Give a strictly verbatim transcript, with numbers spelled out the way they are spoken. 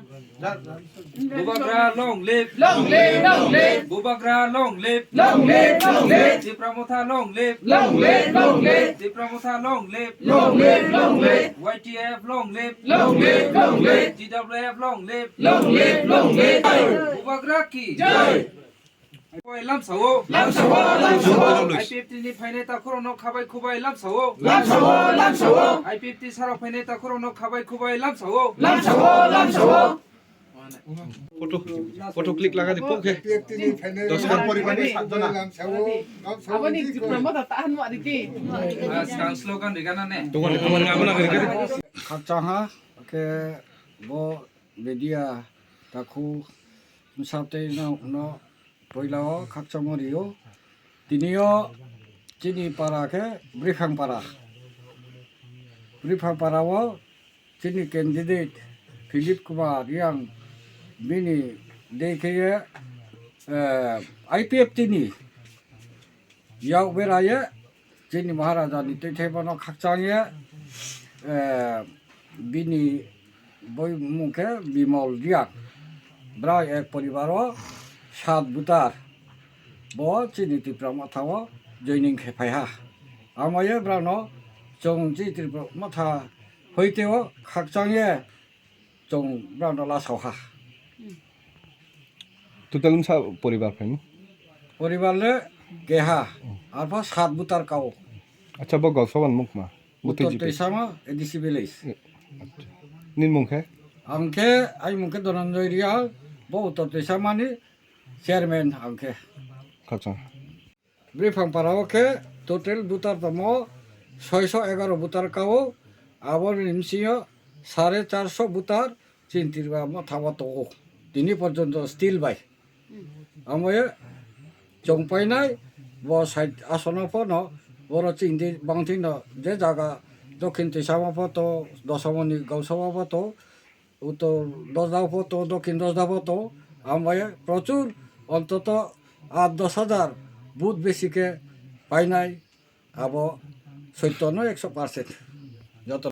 Bubagra long live. Long live, long live. Bubagra long live. Long live, long live. Tipra Motha long live. Long live, long live. Tipra Motha long live. Long live, long live. Y T F long live. Long live, long live. G W F long live. Long live, long live. Bubagra ki jai. Khubai lamsao. Lamsao, lamsao. I P F T ni phainai takhurokno khabai khubai lamsao. Lamsao, lamsao. I P F T sarok phainai takhurokno khabai khubai lamsao. Lamsao, lamsao. Photo, photo click laga di, pok he. I P F T ni phainai dos khan poribar ni sat jona. Lamsao, lamsao. Aboni Tipra Motha tahan ma riti. Ah, sekarang slogan rigana ne. Tungan, tungan, ngabana rigana. Khakchang ha, ke bo media takhu msap tei no, no. Poila o khakchangma rio. Tini o chini para khe Bwrwiphang para. Bwrwiphang para o chini candidate Philip Kumar Riang bini dei khe ye, eh, I P F T ni yak bera ye chini Maharaja ni twi thai bono khakchang ye, eh, bini boi mung khe Bimol Riang. Bra ek poribar o sat butar bo chini Tipra Motha o joining khe phai ha. Amo ye bra no chwng chini Tipra Motha hoite o khakchang ye chwng bra no la sao ha. Total wngsa poribar phaimo? Poribar le keha, arpha sat butar kao. Acha, bo Gausawan mukma? Bo Uttor tei jipe? Toisama, A D C village. Acha. Nini mung khe? Ang khe, ai mung khe Dhananjoy Rial, bo Uttor Toisama ni chairman ang khe. Khakchang. Bwrwiphang para o khe total butar tamo soiso egaro butar kao, aboni bsing o sare charso butar chini Tipra Motha o tongo. Tini porjonto still bai. Amo ye chong painai bo side asono phano boro chini bangthino je jaga Dokhin Tisama photo, Dosamoni Gausama photo, Uttor Dosda photo, Dokhin Dosda photo, amo ye prochur ontoto aat dos hajar vote besi khe painai, abo soitto no ekso percent. Joto